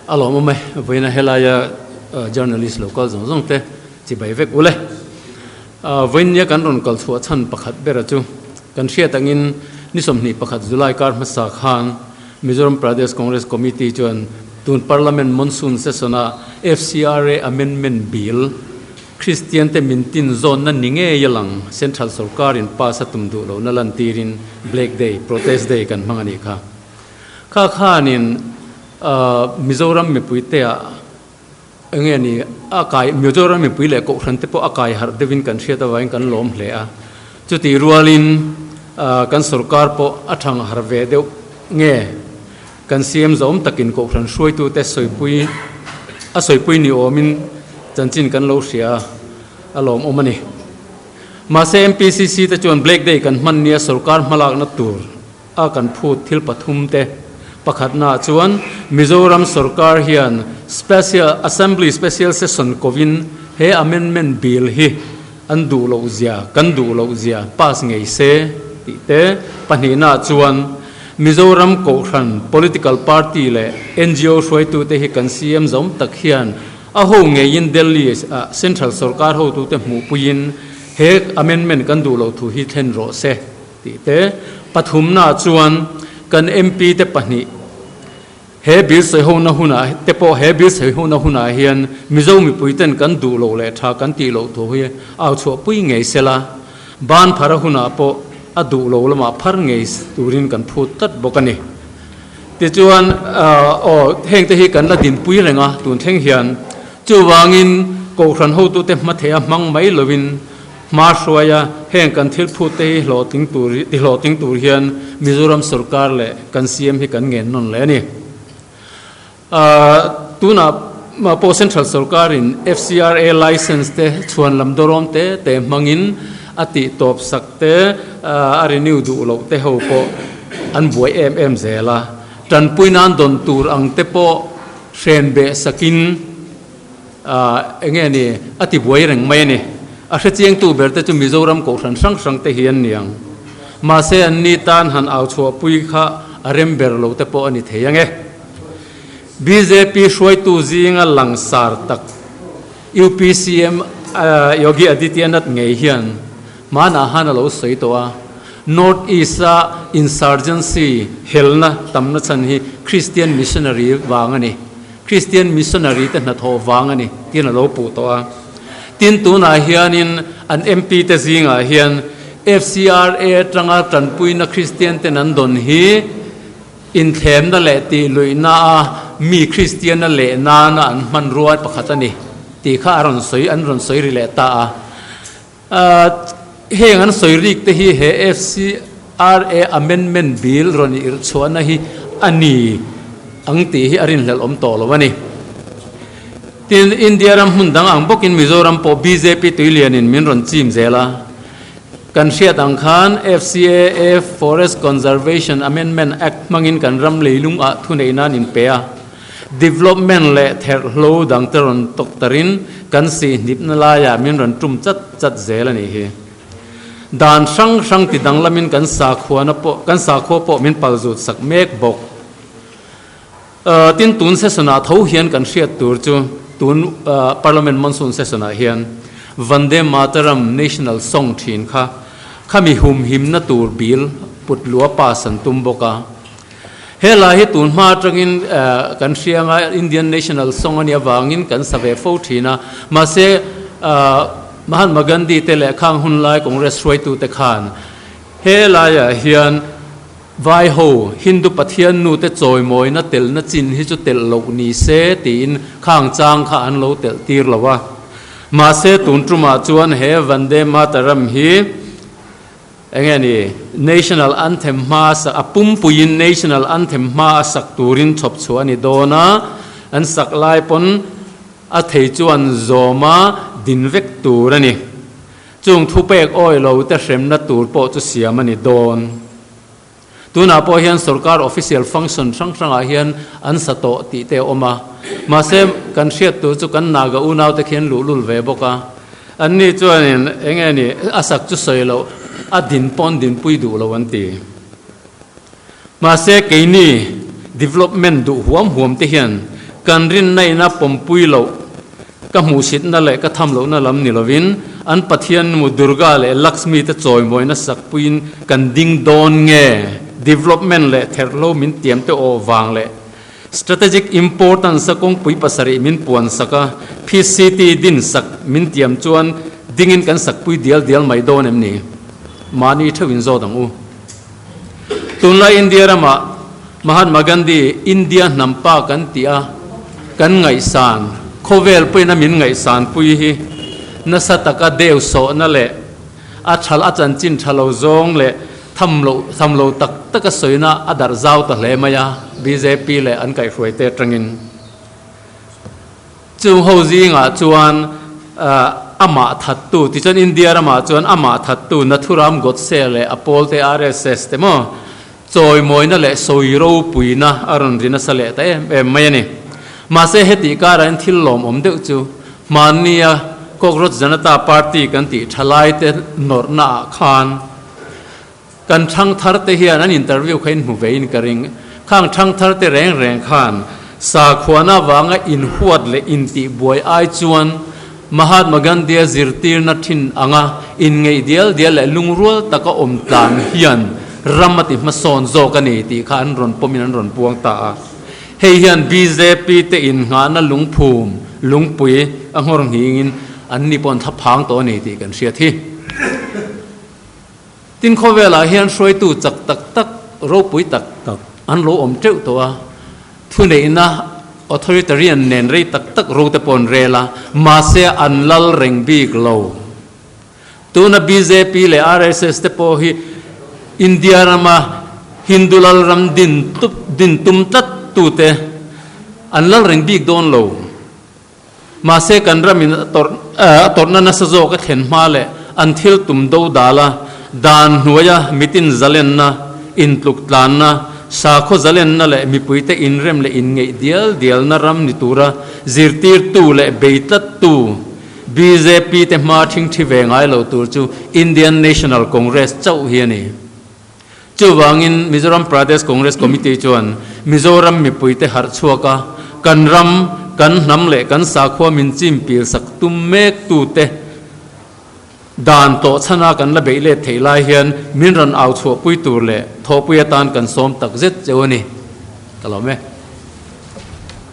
A lawmawm e, vawiina helaia journalist lo kal zawng zawng te chibai vek ule. Vawiin nia kan rawn kal chhuah chhan pakhat bera chu kan hriat angin ni 21 July kar hmasa khan Mizoram Pradesh Congress Committee chuan tun Parliament Monsoon Session-a FCRA Amendment Bill Kristian te min tin zawnna ni ngei a lang Central sorkarin pass a tum duh lohna lantirin Black Day, Protest Day kan hmang a nih kha. Kha khanin Mizoram mipuite ah enge ni a kai Mizoram mipui leh Kohhran te pawh a kai harh deuhin kan hriat avangin kan lawm hle a. Chutih rualin kan sorkar pawh a thang harh ve deuh nge kan CM zawm takin Kohhran hruaitute sawipui a sawipui ni awmin chanchin kan lo hria a lawmawm a ni. Mahse MPCC te chuan Black Day kan hman nia sorkar hmalakna tur a kan phut thil pathum te pakhatnaah chuan Mizoram sorkar hian Special Assembly Special Session kovin he Amendment Bill hi an duh loh zia, kan duh loh zia pass ngei se tih te pahnihnaah chuan Mizoram Kohhran Political Party leh ngo hruaitute hi kan CM zawm tak hian a ho ngeiin Delhi ah Central sorkar hotute hmuhpuiin he amendment kan duh loh thu hi thlen rawh se. Tih te, pathumnaah chuan kan MP te pahnih he bill sawihona hunah te pawh he bill sawihona hunah hian Mizo mipui ten kan duh loh leh tha kan tih loh thu hi au chhuahpui ngei sela, ban phara hunah pawh a duh lo lamah phar ngei turin kan phut tlat bawk a ni. Tichuan aw heng te hi kan la dinpui reng a tun thleng hian chuvangin Kohhran hotute hmatheih a hmang mai lovin Hma hruaia heng kan thil phut te hi hlawhtling tur ti hlawhtling tur hian Mizoram sorkar leh kan CM hi kan ngen nawn leh a ni. Tunah pawh Central sorkarin FCRA license te chhuan lam dawrawm te te hmangin a tih tawp sak te a renew duh loh te ho pawh an buai em em zel a. Tanpui nan dawn tur ang te pawh hren beh sakin Eng nge ni? A ti buai reng mai a ni. A hrechiangtu ber te chu Mizoram Kohhran hrang hrang te hi an ni ang. Mahse an ni tan han au chhuahpui kha a rem ber lo te pawh a ni thei ang e. Bjp hruaitu zinga langsar tak UPCM Yogi Adityanath ngei hian hmanah han a lo sawi tawh a, North East-a insurgency helna tamna chhan hi Christian missionary vang a ni. Kristian missionary te hnathawh vang a ni tiin a lo puh tawh a. Tin, tunah hianin an MP te zingah hian FCRA atanga tanpuina Kristian ten an dawn hi inthlemna leh tihluihna a mi Kristiana leh nana an hmanrua pakhat a ni tih kha a rawn sawi an rawn sawi ri leh ta a. Heng an sawi rik te hi he FCRA Amendment Bill rawn irh chhuahna hi a ni ang tih hi a rinhlelh awm tawh lo a ni. Tin, India ram hmun dang ang bawkin Mizoram pawh bjp tuilianin min rawn chim zel a. Kan hriat ang khan FCAA, Forest Conservation Amendment Act, hmangin kan ram leilung ah thuneih nan inpe a. Development leh therhlo dangte rawn tawk tarin kan sihhnipna laiah min rawn tum chat chat zel a nih hi. Dan hrang hrang ti danglamin kan sakhuana pawh kan sakhua pawh min palzut sak mek bawk. Tin tun session-ah tho hian kan hriat tur chu tun Parliament Monsoon session-ah hian Vande Mataram National Song thin kha khami humhimna tur bill put lua pass an tum bawk a. He hla hi tun hma atangin kan hria anga Indian National Song a nih avangin kan sa ve fo thin a. Mahse, Mahatma Gandhi te leh khang hun lai Congress hruaitute khan he laiah hian vai ho Hindu Pathian nute chawimawina telna chin hi chu telh loh ni se tiin khang chang kha an lo telh tir lo a. Mahse, tun tumah chuan he Vande Mataram hi Enge ni, National Anthem hma a sak, a pumpuiin National Anthem hma a sak turin chhawp chhuah a ni dawn a, an sak lai pawn a thei chuan zawma din vek tur a ni. Chung thupek awi lo te hremna tur pawh chu siam a ni dawn. Tunah pawh hian sorkar official function hrang hrangah hian an sa tawh tih te a awm a. Mahse, kan hriat tur chu kan Naga unaute khi an luhlul ve bawk a. Anni chuanin eng nge ni, a sak chu sawi loh, a din pawn dinpui duh lo an ti. Mahse, keini development duh huam huam te hian Kan rinna in a pawmpui loh, ka hmuhsitna leh ka tham lohna lam ni lovin, an Pathian mu Durga leh Lakshmi te chawimawina sakpuiin kan ding dawn nge? Development leh therhlo min tiam te awh vang leh Strategic importance a kawngpui pasarih min puan sak a, PCT din sak min tiam chuan dingin kan sakpui dial dial mai dawn em ni? Mahni theuh in zawt ang u. Tunlai India ramah Mahatma Gandhi India hnam pa kan tih a, kan ngaihsan, khawvel pawhin a min ngaihsan pui hi nasa taka deu sawhna leh a thal a chanchin tha lo zawng leh tham loh tham lo tak taka sawina a darh zau ta hle mai a, bjp leh an kaihhruaite atangin. Chung ho zingah chuan amah thattu, tichuan India ramah chuan amah thattu Nathuram Godse leh a pawlte RSS te maw chawimawina leh sawi ropuina a rawn ri nasa leh ta em em mai a ni. Mahse hetih karah hian thil lawmawm deuh chu hmannia Cockroach Janata Party kan tih thalaite nawrhna ah khan Kan thangthar te hian an interview kha in hmu ve in ka ring. Khang thangthar te reng reng khan sakhuana avanga inhuat leh intihbuai ai chuan Mahatma Gandhi-a zirtirna thin anga inngeih dial dial leh lungrual taka awm tlan hian ram a ti hmasawn zawk a ni tih kha an rawn pawmin an rawn puang ta a. Hei hian bjp te innghahna lungphum, lungpui a nghawr nghingin an ni pawh an thlaphang tawh a ni tih kan hriat hi. Tin khawvelah hian hruaitu chak tak tak, ropui tak tak an lo awm teuh tawh a, thuneihna authoritarian nen rei tak tak ro te pawh an rel a, mahse an lal reng bik lo. Tuna bjp leh RSS te pawh hi India rama Hindu lal ram din din tum tlat tute an lal reng bik dawn lo. Mahse kan ramin a tawrh a tawrhna nasa zawk a thlen hma leh an thil tum do dal a, dan hnuaia mitin zalenna, intluk tlanna, sakhaw zalenna leh mipuite inrem leh inngeih dial dialna ram ni tura zirtirtu leh bei tlattu bjp te hma thingthi ve ngai lo tur chu Indian National Congress chauh hi a ni. Chuvangin Mizoram Pradesh Congress Committee chuan Mizoram mipuite harh chhuak a, kan ram, kan hnam leh kan sakhua min chim pil sak tum mek tute dan tawh chhana kan la beih let theih lai hian min rawn au chhuahpui tur leh thawhpui atan kan sawm tak zet cheu a ni. Ka lawm e.